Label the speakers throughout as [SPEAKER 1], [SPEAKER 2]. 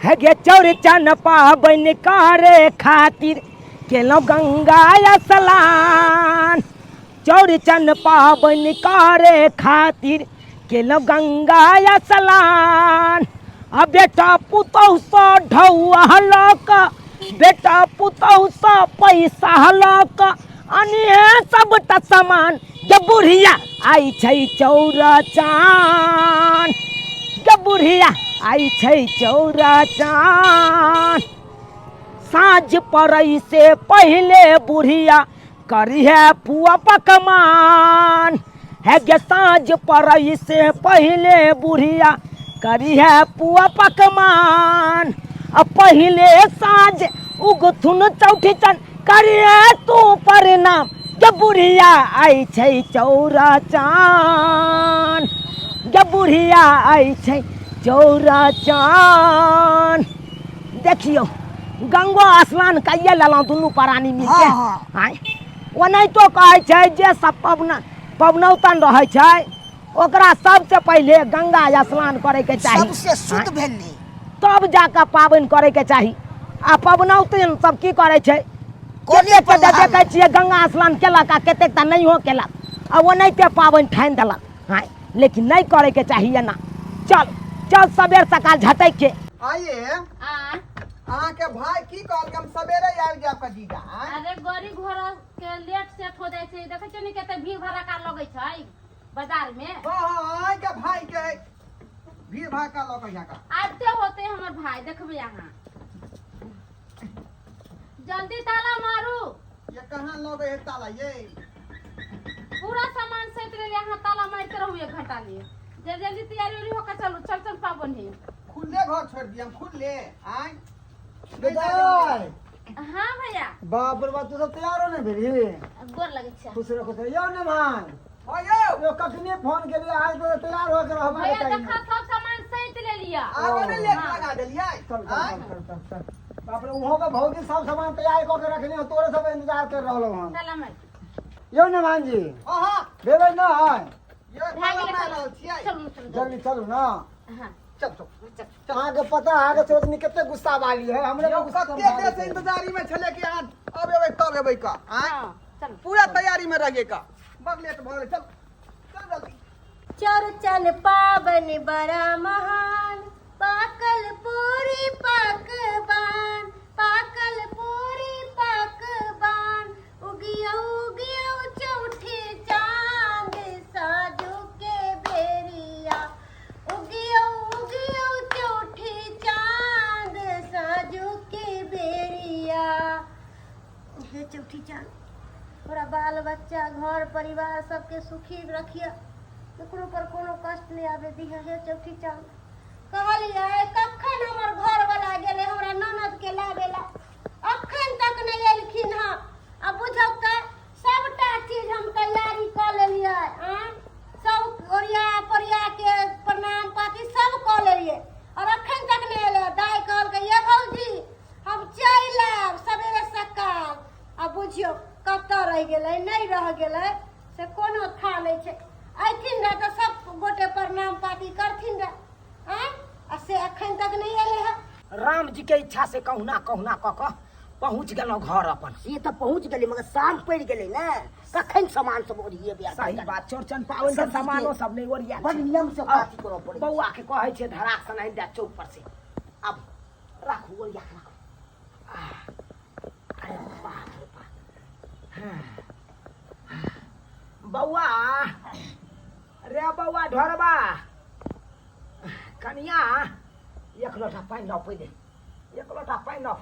[SPEAKER 1] हे गे चौरचन पाबनि करे खातिर केलहुँ गंगा स्नान। चौरचन पाबनि करे खातिर केलहुँ गंगा स्नान। आ बेटा पुतहुसँ ढौआ लऽ कऽ, बेटा पुतहुसँ पैसा लऽ कऽ अनिहे सबटा सामान। गे बुढ़िया आइ छै चौरचन, गे बुढ़िया आइ छै चौरचन। साँझ पड़ै से पहिले बुढ़िया करिहे पुआ पकवान। हे गे साँझ पड़ै से पहिले बुढ़िया करिहे पुआ पकवान। आ पहिले साँझ उगथुन चौठीचन करिहे तू प्रणाम। गे बुढ़िया आइ छै चौरचन, गे बुढ़िया आइ छै चौरचन। देखियौ गंगो स्नान कैये लेलहुँ दुनू प्राणी मिलके।
[SPEAKER 2] हाँ, हाँ।
[SPEAKER 1] आँय, ओनाहितो कहै छै जे सब पबनौतन रहै छै ओकरा सबसे पहिले गंगा स्नान करैके चाही।
[SPEAKER 2] सबसे शुद्ध
[SPEAKER 1] आँय,
[SPEAKER 2] भेलै।
[SPEAKER 1] तब जाकऽ पाबनि करैके चाही। आ पबनौतन सब की करै छै,
[SPEAKER 2] कोने
[SPEAKER 1] कतेक
[SPEAKER 2] पर
[SPEAKER 1] तऽ
[SPEAKER 2] नहा
[SPEAKER 1] देखै छियै गंगा स्नान केलक आ कतेक तऽ नहियो केलक आ ओनाहिते पाबनि ठानि देलक। आँय, लेकिन नहि करैके चाही एना। चल चल सबेर सकाल झटैक के।
[SPEAKER 3] आइए
[SPEAKER 4] आँय?
[SPEAKER 3] अहाँके भाई की कहलक हम सवेरे आबि जायब का जीजा? आँय?
[SPEAKER 4] अरे गाड़ी घोड़ा के लेट सेट हो जाइ छै, देखै छियै ने कते भीड़ भड़ाका लगै छै बाजार में।
[SPEAKER 3] हाँ, हाँ, अहाँके भाई के भीड़ भड़ाका लगै है का।
[SPEAKER 4] आबिते होते हमर भाई, देखबै अहाँ। जल्दी ताला मारू।
[SPEAKER 3] ये कहाँ लगै है ताला ये?
[SPEAKER 4] पूरा सामान सैत लेले अहाँ, ताला मारते रहू एक घंटा लिए। जल्दी जल्दी तैयारी उरी होकर चलू, चल चल पाबनि है।
[SPEAKER 3] खुले घर छोड़ दिया हम, खुले। आँय?
[SPEAKER 5] बेटाई।
[SPEAKER 4] हाँ भैया।
[SPEAKER 5] बाप रे बाप, तू सब तैयार हो ने भेली?
[SPEAKER 4] गोर लगै छै।
[SPEAKER 5] खुश रहो, खुश रहो। यौ ने भाई।
[SPEAKER 3] हाँ यौ।
[SPEAKER 5] यौ कखनी फोन केलियै, आज तो तैयार हो के रहब।
[SPEAKER 4] भैया देखा सब सामान सैत लेलियै।
[SPEAKER 3] आब ने लेट लगा देलियै।
[SPEAKER 5] चल चल
[SPEAKER 3] आँय?
[SPEAKER 5] चल चल चल चल। बाप रे, उहो के भौजी सब सामान तैयार कऽ के रखने हो, तोरे सब इंतजार कर रहलो हन।
[SPEAKER 4] ताला मार।
[SPEAKER 5] यौ ने भांजी।
[SPEAKER 3] हाँ, हाँ।
[SPEAKER 5] भेलै न है?
[SPEAKER 3] यौ, ताला मारि रहल छियै।
[SPEAKER 4] चलू, चलू,
[SPEAKER 5] जल्दी चलू न।
[SPEAKER 4] हाँ।
[SPEAKER 3] चल, चल।
[SPEAKER 5] अहाँके पता है, अहाँके चौधरी कते गुस्सा वाली है, हमरे
[SPEAKER 3] यौ,
[SPEAKER 5] पर गुस्सा
[SPEAKER 3] कते देर से
[SPEAKER 5] सम्भालै छै।
[SPEAKER 3] इंतजारी में छलै कि अहाँ अब एबै तब एबै का। आँय?
[SPEAKER 4] हाँ, चलू।
[SPEAKER 3] पूरा तैयारी में रहिए का, बड़ लेट भऽ गेलै। चल चल जल्दी।
[SPEAKER 6] चौरचन पाबनि बड़ा महान, पाकल पूरी पकवान, पाकल पूरी पकवान। उगियो उगियो चौठी चांद साजू के बेरिया, उगियो उगियो चौठी चांद साजू के बेरिया। हे चौठी चांद, हमरा बाल बच्चा घर परिवार सबके सुखी रखिए, ककरो पर कोनो कष्ट नहि आबे दिहे। हे चौठी चांद, कहलियै कखन हमर घरवला गेलै हमरा ननद के लाबे ला, अखन तक नहि एलखिन हँ। आ बुझौ तऽ सबटा चीज हम तैयारी कऽ लेलियै, आँय सब ओरिया पोरिया के प्रणाम पाती सब कऽ लेलियै और अखन तक नहि एलै। दाइ कहलकै ये भौजी हम चलि आयब सवेरे सकाल। आ बुझियौ कतऽ रहि गेलै, नहि रहि गेलै से कोनो था नहि छै। अयथिन रह तऽ सब गोटे प्रणाम पाती करथिन रह, आँय आ से अखन तक नहि एलै हँ।
[SPEAKER 1] राम जी के इच्छा से कहुना कहुना कऽ कऽ पहुँच गेलहुँ घर अपन।
[SPEAKER 2] से तऽ पहुँच गेलै, मगर शाम पड़ि गेलै ने, कखन सामान सब ओरियेबै?
[SPEAKER 1] सही बात, चौरचन पाबनि के
[SPEAKER 2] सब चीज के
[SPEAKER 1] सामानो सब नहि ओरिया
[SPEAKER 2] बड़ नियम से पाती करऽ पड़ै छै।
[SPEAKER 1] बौआ के कहै छै धराक सन आनि दे चौक पर से। आब राखू, ओरिया के राखू। अरे बाप रे बाप। हाँ। बौआ रे बौआ ढोरबा, कनिया एक लोटा पानि लाउ पहिले, एक लोटा पानि लाउ।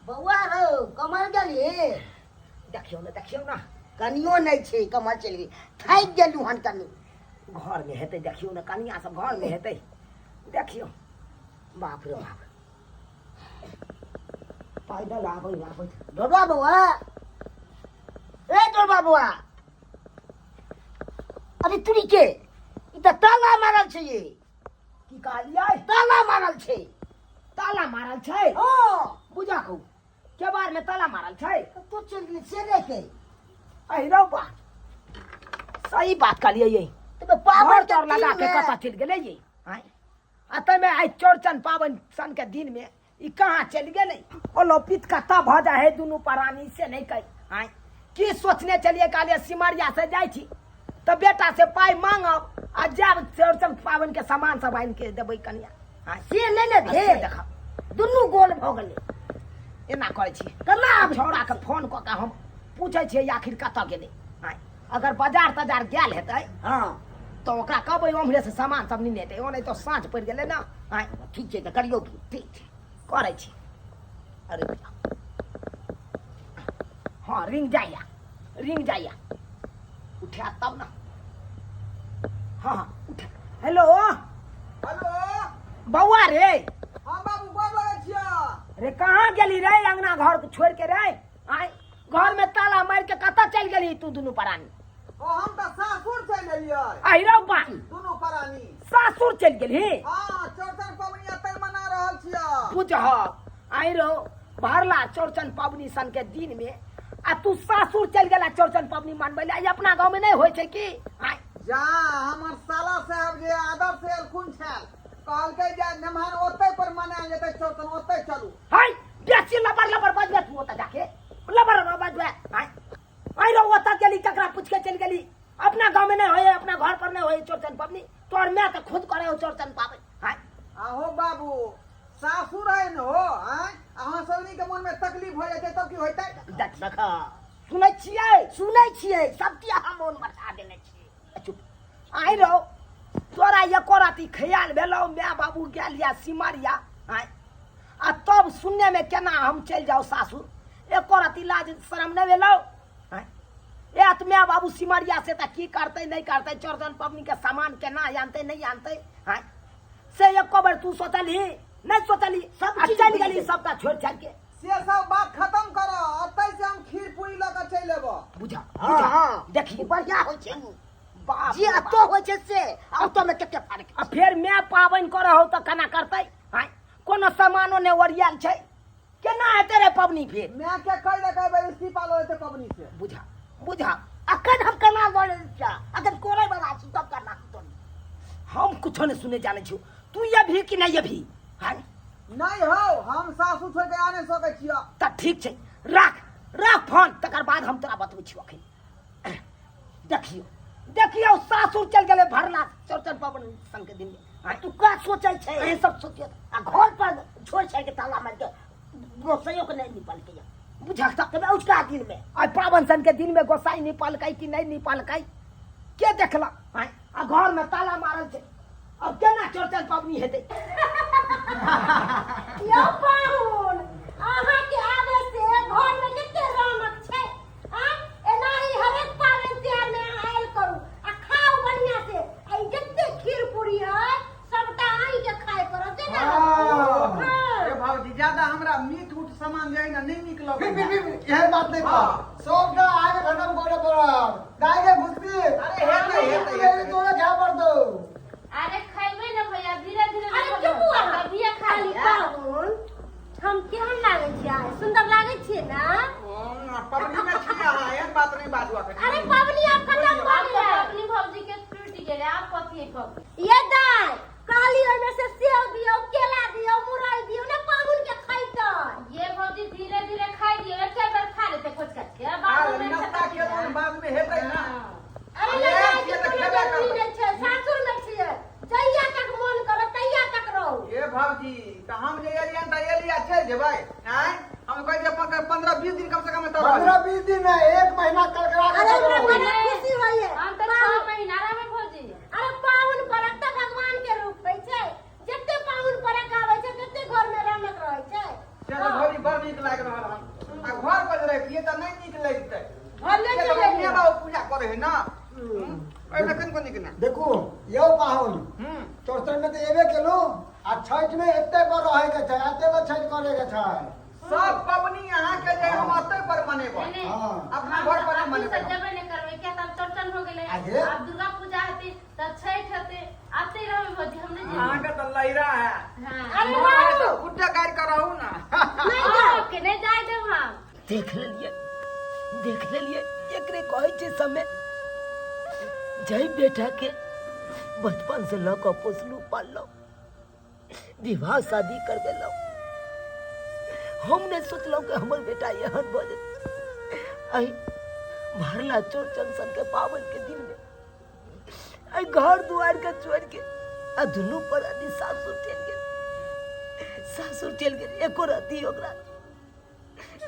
[SPEAKER 2] बौआ रौ कमल गेली?
[SPEAKER 1] देखियौ ने, देखियौ ने।
[SPEAKER 2] कनियो नहि छै, कमल चलि गेली, थाकि गेलहुँ हन कनि।
[SPEAKER 1] घरमे हेतै, देखियौ ने, कनिया सब घरमे हेतै, देखियौ। बाप रे बाप, पैदल आबै आबै।
[SPEAKER 2] ढोरबा बौआ, ए ढोरबा बौआ, अरे तुरी के ई तऽ ताला मारल छै ये।
[SPEAKER 1] की कहलियै?
[SPEAKER 2] ताला मारल छै।
[SPEAKER 1] ताला मारल छै?
[SPEAKER 2] हाँ।
[SPEAKER 1] बुझा कहू, केबाड़ में ताला मारल छै?
[SPEAKER 2] तू चलि गेली से रे के।
[SPEAKER 1] अहि रौ बा, सही बात कहलियै ये।
[SPEAKER 2] तऽ पाबनि
[SPEAKER 1] घर तर लगा के कतऽ चलि गेलै ये? आँय, आ ताहिमे आइ चौरचन पाबनि सन के दिन में ई कहाँ चलि गेलै? ओलोपित कतऽ भऽ जाइ है दुनू प्राणी से नहि कहि। आँय, की सोचने चलिए? कहलिए सिमरिया से जाइ छी तऽ बेटा से पाइ मांगब आ जायब चौरचन पाबनि के सामान सब आनि के देबै कनिया। आँय,
[SPEAKER 2] से नहि ने
[SPEAKER 1] आ से
[SPEAKER 2] भेल।
[SPEAKER 1] देखब।
[SPEAKER 2] दुनू गोल भऽ गेलै।
[SPEAKER 1] एना करै छी।
[SPEAKER 2] केना आब?
[SPEAKER 1] छौड़ाके फोन कऽ के हम पूछै छियै आखिर कतऽ गेलै। आँय, अगर बाजार तजार गेल हेतै तऽ ओकरा कहबै ओम्हरे से सामान सब नेने हेतै। ओनाहितो साँझ पड़ि गेलै ने। आँय,
[SPEAKER 2] ठीक छै, तऽ करियौ।
[SPEAKER 1] ठीक छै, करै छी। अरे हँ, रिंग जाइया, रिंग जाइया, उठा तब ने। हँ हँ, उठा। हेलो।
[SPEAKER 3] हेलो।
[SPEAKER 1] बौआ रे।
[SPEAKER 3] हाँ बाबू, गोर लगै छियै।
[SPEAKER 1] रे, कहाँ गेली रे अंगना घर छोड़ के रे? आँय, घर में ताला मार के कतऽ चलि गेली तू दुनू प्राणी?
[SPEAKER 3] ओ, हम तऽ सासुर चलि एलियै।
[SPEAKER 1] आहि रौ बा।
[SPEAKER 3] दुनू प्राणी
[SPEAKER 1] सासुर चलि गेली?
[SPEAKER 3] हाँ, चौरचन पबनी एतै मना रहल छियै।
[SPEAKER 1] बुझह, आहि रौ, भरला चौरचन पबनी सन के दिन में आ तू सासुर चलि गेला चौरचन पबनी मनबै लए। ई अपना गाँव में नहि होइ छै की? आँय?
[SPEAKER 3] जा, हमर साला साहब जे आदर से एलखुन छल, कहलकै जे नमहर ओतै पर मनायल जेतै चौरचन, ओतै चलू।
[SPEAKER 1] हाय, बेसी लबर लबर बजबे तू। ओतऽ जाके लबर लबर बजबे? आँय, आँय रौ, ओतऽ गेली, ककरा पूछ के चलि गेली? अपना गाँव में नहीं होए, अपना घर पर नहीं होए चौरचन पबनी? तोहर माय तऽ खुद करे हो चौरचन पाबनि। आँय?
[SPEAKER 3] आहो बाबू, सासुर है न हो। आँय, अहाँ सबनी के मन में तकलीफ हो जेतै तब की होइतै?
[SPEAKER 1] देख।
[SPEAKER 2] देख।
[SPEAKER 1] सुनै छियै?
[SPEAKER 2] सुनै छियै, सबके अहाँ मोन बढ़ा देने छियै।
[SPEAKER 1] चुप। आँय रौ, तोरा एको राति ख्याल भेलौ माय बाबू गेल या सिमरिया? आँय, आ तब सुनने में केना हम चलि जाउ सासुर? एको राति लाज शरम नहि भेलौ? आँय, एत माय बाबू सिमरिया से तऽ की करतै नहि करतै, चौरचन पबनी के सामान केना आनतै नहि आनतै? आँय, से एको बेर तू सोचलही? नहि सोचलही।
[SPEAKER 2] सब
[SPEAKER 1] आ
[SPEAKER 2] चीज
[SPEAKER 1] चलि
[SPEAKER 2] बुझि
[SPEAKER 1] गेली
[SPEAKER 2] गेली।
[SPEAKER 1] सबटा छोड़ि छाड़ि के।
[SPEAKER 3] से सब बात खत्म कर, अतै से हम खीर पूरी लऽ कऽ चलि एबो।
[SPEAKER 1] बुझा।
[SPEAKER 2] हँ।
[SPEAKER 1] बुझा।
[SPEAKER 2] हँ।
[SPEAKER 1] देखी।
[SPEAKER 2] बढ़िया होइ छै उ।
[SPEAKER 1] बाप
[SPEAKER 2] जे
[SPEAKER 1] रे बाप।
[SPEAKER 2] एतऽ होइ छै से आ ओतऽ मे कते फर्क।
[SPEAKER 1] आ फेर माय पाबनि करे हो तऽ केना करतै? आँय, कोनो सामानो नहि ओरियाल छै, केना हेतै रे पबनी फेर?
[SPEAKER 3] माय के कहि दे, कहबै इस्तीफा लऽ लेतै पबनी से।
[SPEAKER 1] बुझा, बुझा।
[SPEAKER 2] अखन हम केना लऽ लेबै? अखन कोरै वाला छी, तब केना हम तोड़ी?
[SPEAKER 1] हम कुछो नहि सुने जानै छियौ। तू अभी कि नहि अभी? आँय?
[SPEAKER 3] नहि हौ, हम सासु छोड़ि कऽ आ नहि सकै छियौ।
[SPEAKER 1] तऽ ठीक छै, राख, राख फोन, तकर बाद हम तोरा बतबै छियौ। अखन देखियौ, देखियौ, सासुर चलि गेलै भरला चौरचन पाबनि संग के दिन में।
[SPEAKER 2] आ तू का सोचै छै?
[SPEAKER 1] अहीं सब सोचियौ।
[SPEAKER 2] आ घर पर छोड़ि छाड़ि के ताला मारि के गोसैयो के नहि निपलकै।
[SPEAKER 1] बुझक तऽ
[SPEAKER 2] तब औचका दिन में
[SPEAKER 1] आइ पाबनि सन के दिन में गोसाई निपलकै कि नहि निपलकै के देखलक? आँय, आ घर में ताला मारल छै, अब केना चौरचन पाबनि हेतै?
[SPEAKER 6] यौ पाहुन, अहाँके आबै से घर में कते रौनक छै। आ एनाही हरेक पाबनि तिहार में अहाँ आयल करू आ खाउ बढ़िया से। आ ई जते खीर पूरी है सबटा अहीं के खाय पड़त जेना।
[SPEAKER 5] हाँ।
[SPEAKER 3] ए भौजी, ज्यादा हमरा मीट उट सामान जे है ने, नहि नीक लगै।
[SPEAKER 5] फिर फिर फिर एहन बात नहीं कह, सबटा आगे खत्म करे पड़त। गाय के घुसती।
[SPEAKER 3] अरे हेतै, हेतै, हेतै।
[SPEAKER 5] तोरा खाय पड़तौ।
[SPEAKER 4] अरे खैबै ने भैया, धीरे धीरे।
[SPEAKER 6] अरे चुप अहाँ।
[SPEAKER 4] अभिये खा
[SPEAKER 6] खाली
[SPEAKER 4] लिअ।
[SPEAKER 6] पाहुन, हम केहन लागै छियै? आइ सुन्दर लागै छियै ने?
[SPEAKER 3] पबनी में छी अहाँ, एहन बात नहि बाजू अखन।
[SPEAKER 6] अरे पबनी आब खत्म भऽ
[SPEAKER 4] आब तऽ
[SPEAKER 6] गेलै।
[SPEAKER 4] पबनी भौजी के टूटि गेलै, आब कथी है पबनी?
[SPEAKER 6] ये दाय, कहली ओहिमे से सेव दियौ, केला दियौ, मुरई दियौ ने, पाहुन के खैतै।
[SPEAKER 4] ये भौजी, धीरे धीरे खाइ दियौ, एके बेर खा लेतै खोज काज के बाद में।
[SPEAKER 3] नाश्ता केलहुँ, बाद में हेतै ना।
[SPEAKER 6] अरे
[SPEAKER 3] अरे,
[SPEAKER 6] ले जाय
[SPEAKER 3] छियै
[SPEAKER 6] के
[SPEAKER 3] तऽ
[SPEAKER 6] कोनो
[SPEAKER 3] खेबे
[SPEAKER 6] जरूरी
[SPEAKER 3] करबै।
[SPEAKER 6] नहि छै, सासुर मे छियै, जहिया तक मोन करत तहिया तक रहू।
[SPEAKER 3] ए भौजी, तऽ हम जे एलियन तऽ एलिया चलि जेबै? आँय, हम कहै छियै 15-20 दिन कम से कम एतऽ रहबै।
[SPEAKER 5] 15-20 दिन है, एक महीना कलकरा के
[SPEAKER 6] अरे हमरा
[SPEAKER 5] चलो।
[SPEAKER 6] बड़ा खुशी होइए।
[SPEAKER 4] हम तऽ 6 महीना रहबै भौजी।
[SPEAKER 6] अरे पाहुन परक तऽ भगवान के रूप होइ छै। जते पाहुन परक आबै छै तते घर मे रौनक रहै छै।
[SPEAKER 3] से तऽ भौजी बड़ नीक लागि रहल हन। आ घर पर जे रहितियै तऽ नहि नीक लगितै।
[SPEAKER 6] भले
[SPEAKER 3] से तऽ
[SPEAKER 6] चलि
[SPEAKER 3] माय बाबू पूजा करै है ना, ओहिमे कनिको नीक नहि।
[SPEAKER 5] देखू यौ पाहुन, चौरचन में तो एबे केलू, आ छठ में एते पर रहे के छै, एते पर छठ करे के छै।
[SPEAKER 3] सब पबनी अहाँके जे हम एतै पर मनेबै।
[SPEAKER 4] नहीं,
[SPEAKER 5] हाँ।
[SPEAKER 3] अपना घर पर नहि
[SPEAKER 4] अभी से
[SPEAKER 3] मनेबै।
[SPEAKER 4] जेबे नहि करबै, किया तऽ आब चौरचन हो गेलै।
[SPEAKER 5] आगे?
[SPEAKER 4] आब दुर्गा पूजा हेतै तऽ छठि हेतै, आते रहबै भौजी, हम नहि जेबै।
[SPEAKER 3] अहाँके तऽ लैरा है।
[SPEAKER 4] हाँ।
[SPEAKER 6] अरे
[SPEAKER 3] मोन है
[SPEAKER 6] बाबू
[SPEAKER 3] तऽ गुड्डे गाड़ि कऽ रहू ना।
[SPEAKER 6] नहि जाउ।
[SPEAKER 4] के नहि जाय देब हम।
[SPEAKER 1] देख लेलियै, देख लेलियै, एकरे कहै छै समय। जाहि बेटा के बचपन से लऽ कऽ पोसलू पाललहुँ, विवाह शादी करबेलहुँ, हम नहि सोचलहुँ कि हमर बेटा एहन भऽ जेतै। एहि भरला चौरचन सनके पाबनिके दिनमे एहि घर दुआरिके छोड़िके आ दुनू प्राणी सासुर चलि गेल, सासुर चलि गेल। एको रत्ती ओकरा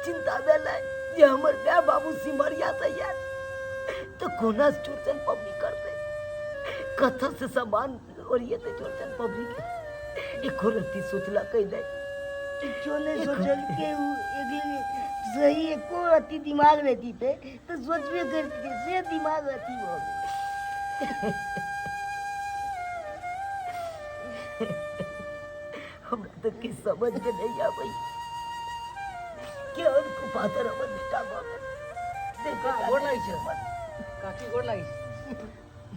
[SPEAKER 1] चिंता भेलै जे हमर माय बाबू सिमरिया से आयल तऽ कोना चौरचन पबनी करतै, कतऽ से सामान ओरिएतै चौरचन पबनी के। एको रत्ती सोचलकै नहि।
[SPEAKER 2] किछो नहि सोचलकै उ, एक सही एको रत्ती दिमाग रहितै तऽ सोचबे करतियै, से दिमाग अथी भऽ गेल।
[SPEAKER 1] हमरा तऽ किछु समझमे नहि आबै केहन कुपातर हमर बेटा भऽ गेल। नहि बेटा,
[SPEAKER 7] गोर
[SPEAKER 1] नहि
[SPEAKER 7] लागै छै।
[SPEAKER 1] हमर।
[SPEAKER 7] काकी गोर लागै छै।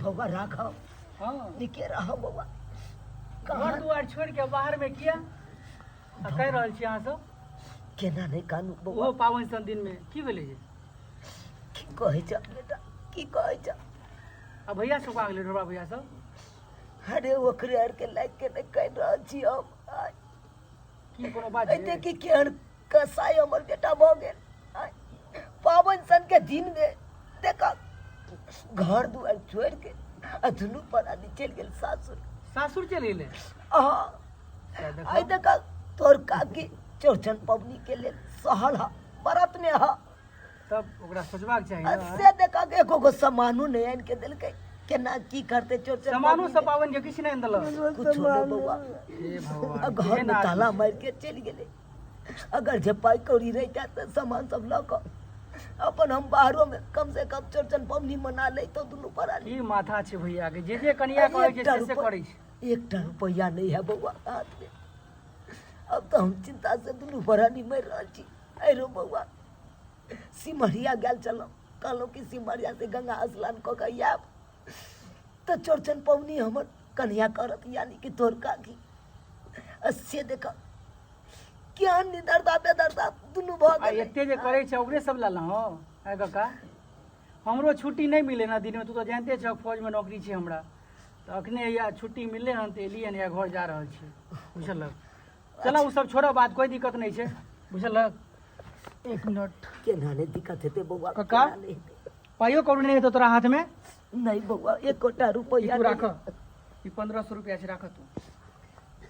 [SPEAKER 1] बौआ राघव।
[SPEAKER 7] हँ।
[SPEAKER 1] नीके रह बौआ।
[SPEAKER 7] घर
[SPEAKER 1] कहाँ
[SPEAKER 7] दुआर छोड़ि के बाहर में किया आ कहि रहल छी अहाँ सब?
[SPEAKER 1] केना नहि कानू बौआ?
[SPEAKER 7] ओहो पाबनि सन दिन में की भेलै जे?
[SPEAKER 1] की कहै छ बेटा, की कहै छ?
[SPEAKER 7] आ भैया सब कहाँ गेलै, ढोरबा भैया सब?
[SPEAKER 1] अरे ओकरे आरके लागि के नहि कहि रहल छी हम। आइ
[SPEAKER 7] की कोनो बात
[SPEAKER 1] एते
[SPEAKER 7] छै?
[SPEAKER 1] कि केहन कसाई हमर बेटा भऽ गेल। आइ पाबनि सन के दिन में देख घर दुआर छोड़ि के आ दुनू प्राणी चलि गेल सासुर।
[SPEAKER 7] सासुर चलि गेलै?
[SPEAKER 1] हाँ।
[SPEAKER 7] सएह देखो।
[SPEAKER 1] आइ देख तोर काकी चौरचन पबनी के लेल सहल ह, व्रत में ह।
[SPEAKER 7] तब ओकरा सोचबाक चाही
[SPEAKER 1] आ
[SPEAKER 7] ने।
[SPEAKER 1] से देख के एको गो सामानो नहि आनि के देलकै। केना की करतै चौरचन
[SPEAKER 7] सामानो
[SPEAKER 1] पबनी
[SPEAKER 7] सब
[SPEAKER 1] के?
[SPEAKER 7] पाबनि के किछु नहि आनि देलक।
[SPEAKER 1] कुछो नहि बौआ।
[SPEAKER 7] हे भगवान,
[SPEAKER 1] आ घर
[SPEAKER 7] केहन
[SPEAKER 1] में
[SPEAKER 7] आदमी
[SPEAKER 1] ताला
[SPEAKER 7] छै।
[SPEAKER 1] मारि के चलि गेलै। अगर जे पाइ कौड़ी रहितै तऽ सामान सब लऽ कऽ अपन हम बाहरो में कम से कम चौरचन पबनी मना लैतहुँ दुनू प्राणी।
[SPEAKER 7] की माथा छै भैया के, जे जे कनिया कहै छै
[SPEAKER 1] एकटा
[SPEAKER 7] से से
[SPEAKER 1] रुपैआ-
[SPEAKER 7] करै छै।
[SPEAKER 1] एकटा रुपैआ नहि है बौआ हाथ में। अब तऽ हम चिंता से दुनू प्राणी मरि रहल छी। अरे बौआ सिमरिया गेल छलहुँ, कहलहुँ कि सिमरिया से गंगा स्नान कऽ के आयब तऽ चौरचन पबनी हमर कन्या करत, यानी कि तोहर काकी। आ से देख केहन निदरदा बेदरदा दुनू भऽ
[SPEAKER 7] आ
[SPEAKER 1] गेलै।
[SPEAKER 7] एते जे करै छै ओकरे सब लए हो। आइ काका हमरो छुट्टी नहि मिले ना दिनमे, तू तऽ जानिते छह फौजमे नौकरी छै हमरा, तऽ अखने या छुट्टी मिललै हन तऽ एलियै हन, या घर जा रहल छी, बुझलक? चल ओ सब छोड़ो बात, कोइ दिक्कत नहि छै, बुझलक? एक मिनट।
[SPEAKER 1] केना नहि दिक्कत हेतै बौआ?
[SPEAKER 7] काका?
[SPEAKER 1] केना नहि हेतै?
[SPEAKER 7] पाइयो कौड़ी नहि हेतौ तोरा हाथमे?
[SPEAKER 1] नहि बौआ, एकोटा
[SPEAKER 7] ई
[SPEAKER 1] रुपैआ
[SPEAKER 7] तू
[SPEAKER 1] नहि।
[SPEAKER 7] राख, ई 1500 रुपया छै, राख तू,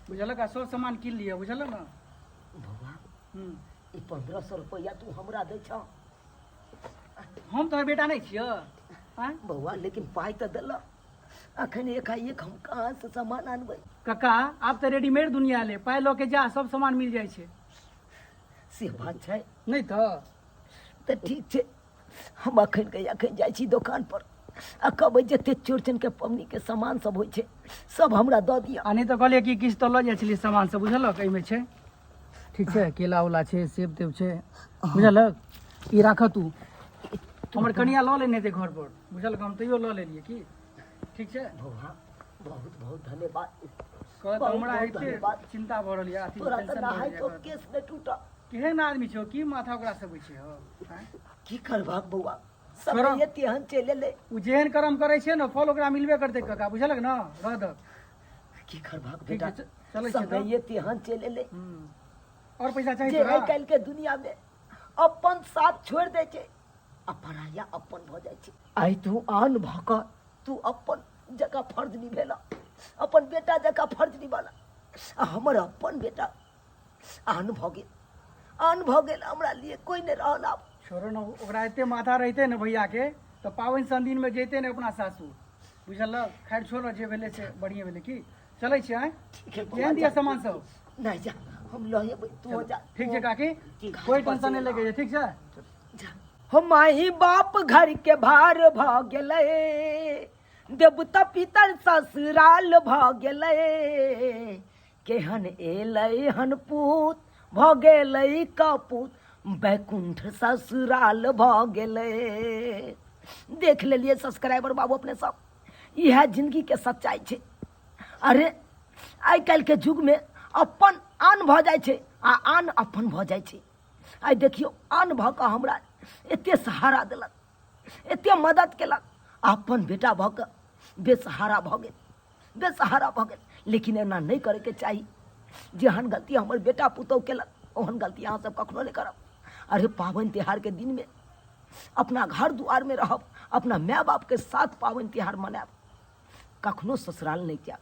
[SPEAKER 7] बुझलक? आ सब सामान कीन लिअ, बुझलक ने?
[SPEAKER 1] बौआ।
[SPEAKER 7] हूँ।
[SPEAKER 1] ई 1500 रुपैआ तू हमरा दै छह?
[SPEAKER 7] हम तोहर बेटा नहि छियौ? आँय?
[SPEAKER 1] बौआ लेकिन पाइ तऽ देलक, अखन एकाएक हम कहाँ से सामान आनबै?
[SPEAKER 7] काका आब तऽ रेडीमेड दुनिया एलै, पाइ लऽ के जा सब सामान मिल जाइ छै।
[SPEAKER 1] से बात छै।
[SPEAKER 7] नहि तऽ।
[SPEAKER 1] तऽ ठीक छै, हम अखन के अखन जाइ छी दोकान पर आ कहबै जते चौरचन के पबनी के सामान सब होइ छै सब हमरा दऽ दिअ।
[SPEAKER 7] आ नहि तऽ कहलियै कि किछु तऽ लऽ जाइ छलियै सामान सब, बुझलक? एहिमे छै, ठीक छै, केला उला छै, सेब तेब छै, बुझलक? ई राख तू, हमर कनिया लऽ लेने हेतै घर पर, बुझलक? हम तैयो लऽ लेलियै की, ठीक छै?
[SPEAKER 1] बौआ बहुत बहुत धन्यवाद।
[SPEAKER 7] कह तऽ
[SPEAKER 1] बहुत
[SPEAKER 7] हमरा
[SPEAKER 1] बहुत
[SPEAKER 7] एते
[SPEAKER 1] धन्यवाद।
[SPEAKER 7] चिंता भऽ रहल यऽ, अथी
[SPEAKER 1] तोरा तऽ
[SPEAKER 7] टेंशन भऽ
[SPEAKER 1] नहाय
[SPEAKER 7] रहल
[SPEAKER 1] तो
[SPEAKER 7] यऽ।
[SPEAKER 1] केस नहि टूटल।
[SPEAKER 7] केहन आदमी छौ, की माथा ओकरा सब होइ छै हौ, आँय?
[SPEAKER 1] की करबाक बौआ,
[SPEAKER 7] छोड़ो।
[SPEAKER 1] समय तेहन चलि एलै।
[SPEAKER 7] ओ जेहन कर्म करै छै ने फल ओकरा मिलबे करतै काका, बुझलक ने? रह दह।
[SPEAKER 1] की करबाक
[SPEAKER 7] ठीक
[SPEAKER 1] बेटा,
[SPEAKER 7] छै, चलै छियै तऽ।
[SPEAKER 1] समय तेहन चलि एलै।
[SPEAKER 7] हूँ। आओर पैसा चाही
[SPEAKER 1] जे
[SPEAKER 7] तोरा?
[SPEAKER 1] आइ काल्हि के दुनिया में अपन साथ छोड़ि दै छै आ पराया अपन भऽ जाइ छै। आइ तू आन भऽ कऽ तू अपन जकाँ फर्ज निभेला, अपन बेटा जकाँ फर्ज निभाला, आ हमर अपन बेटा आन भऽ गेल, आन भऽ गेल, हमरा लिए कोइ नहि रहल आब।
[SPEAKER 7] छोड़ो ने ओकरा, एते माथा रहिते ने भैया के तऽ पाबनि सन दिनमे जैते ने अपना सासुर, बुझलक? खैर छोड़ो, जे भेलै से बढ़िए भेलै। की चलै छियै? आँय?
[SPEAKER 1] ठीक है बौआ,
[SPEAKER 7] केहन दिअ
[SPEAKER 1] जा।
[SPEAKER 7] सामान सब?
[SPEAKER 1] नहि जा, हम लऽ एबै, तू जा।
[SPEAKER 7] ठीक छै काकी,
[SPEAKER 1] ठीक।
[SPEAKER 7] कोइ टेंशन नहि लैके छै, ठीक छै?
[SPEAKER 1] हो माही बाप घर के भार भऽ गेलै, देवता पितर ससुराल भऽ गेलै, केहन एलै हन पूत भऽ गेलै कपूत, बैकुंठ ससुराल भऽ गेलै। देख लेलियै सब्सक्राइबर बाबू अपने सब, इएह जिंदगी के सच्चाई छै। अरे आइ काल्हि के युग में अपन आन भऽ जाइ छै आ आन अपन भऽ जाइ छै। आइ देखियौ आन भऽ कऽ हमरा एते सहारा देलक, एते मदद केलक, आ अपन बेटा भऽ कऽ बेसहारा भऽ गेल, बेसहारा भऽ गेल। लेकिन एना नहि करैके चाही। जेहन गलती हमर बेटा पुतहु केलक ओहन गलती अहाँ सब कखनो नहि करब। अरे पाबनि तिहारके दिनमे अपना घर दुआरमे रहब, अपना माय बापके साथ पाबनि तिहार मनायब, कखनो ससुराल नहि जायब।